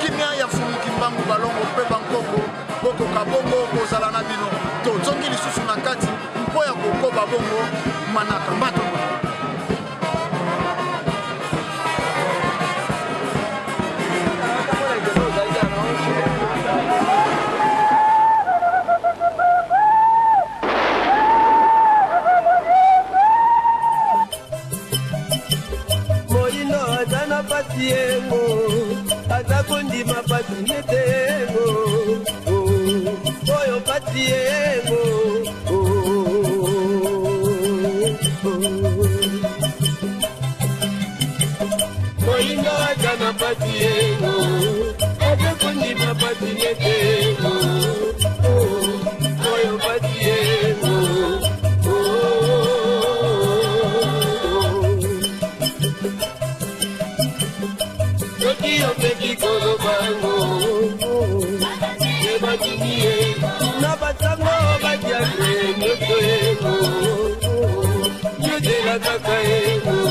Kimia ya Mfumu Kimbangu, balongo mpe bankoko bokoka bongo kozala na bino. Tozongi lisusu na kati mpo ya kokoba bongo manaka. Matondo. Moyindo aza na pasi yengo, aza kondima pasi nete yengo, oyo pasi yengo. Moyindo aza na pasi yengo, aza kondima pasi nete yengo, oyo pasi yengo. Soki opeki kolobango ebatiki ye na basango badiakre nyonso yengo, yozela kaka yengo.